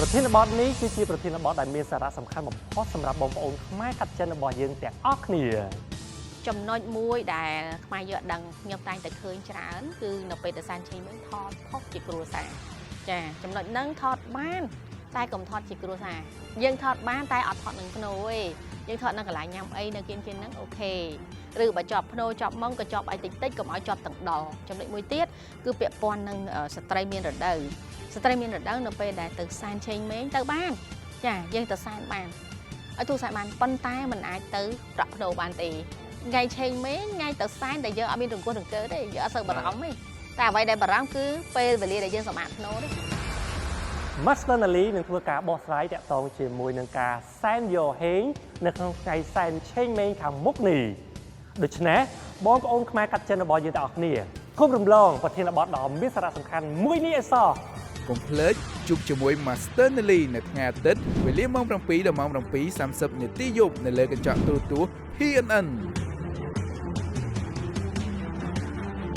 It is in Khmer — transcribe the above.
ប្រធានបទនេះគឺជាប្រធានបទដែលមានសារៈសំខាន់បំផុតសម្រាប់បងប្អូនខ្មែរកាត់ចិនរបស់យើងទាំងអស់គ្នា។ ចំណុចមួយដែលខ្មែរយើងអត់ដឹងខ្ញុំតែងតែឃើញច្រើនគឺនៅពេលទៅសែនឆេងមេងថតផុសជាគ្រួសារចាចំណុចហ្នឹងថតបានតែកុំថតជាគ្រួសារយើងថតបានតែអត់ថតនឹងភ្នោទេយើងថតនៅកន្លែងញ៉ាំអីនៅគៀនគៀនហ្នឹង OK ឬបើជាប់ភ្នោជាប់ម៉ងក៏ជាប់អីតិចតិចកុំឲ្យជាប់ទាំងដល់ចំណុចមួយទៀតគឺពាក់ព័ន្ធនឹងស្ត្រីមានរដូវស្ត្រីមានរដូវនៅពេលដែលទៅសែនឆេងមេងទៅបានចាយើងទៅសែនបានឲ្យទូសែនបានប៉ុន្តែมันអាចទៅប្រក់ភ្នោបានទេថ្ងៃឆេងមេងថ្ងៃទៅសែនដែលយើងអត់មានរង្គោះរង្គើទេយើងអត់សូវបារម្ភទេតែអ្វីដែលបារម្ភគឺពេលវេលាដែលយើងសម្អាតភ្នោទេ Master Nali នឹងធ្វើការបកស្រាយតាក់ទងជាមួយនឹងការសែនយោហេងនៅក្នុងថ្ងៃសែនឆេងមេងខាងមុខនេះដូច្នេះបងប្អូនខ្មែរកាត់ចិនរបស់យើងទាំងអស់គ្នាកុំរំលងប្រធានបទដ៏មានសារៈសំខាន់មួយនេះឲ្យសោះ។ កុំភ្លេចជួបជាមួយ Master Nelly នៅថ្ងៃអាទិត្យវេលាម៉ោង7ដល់ម៉ោង7:30នាទីយប់នៅលើកញ្ចក់ទូរទស្សន៍ PNN។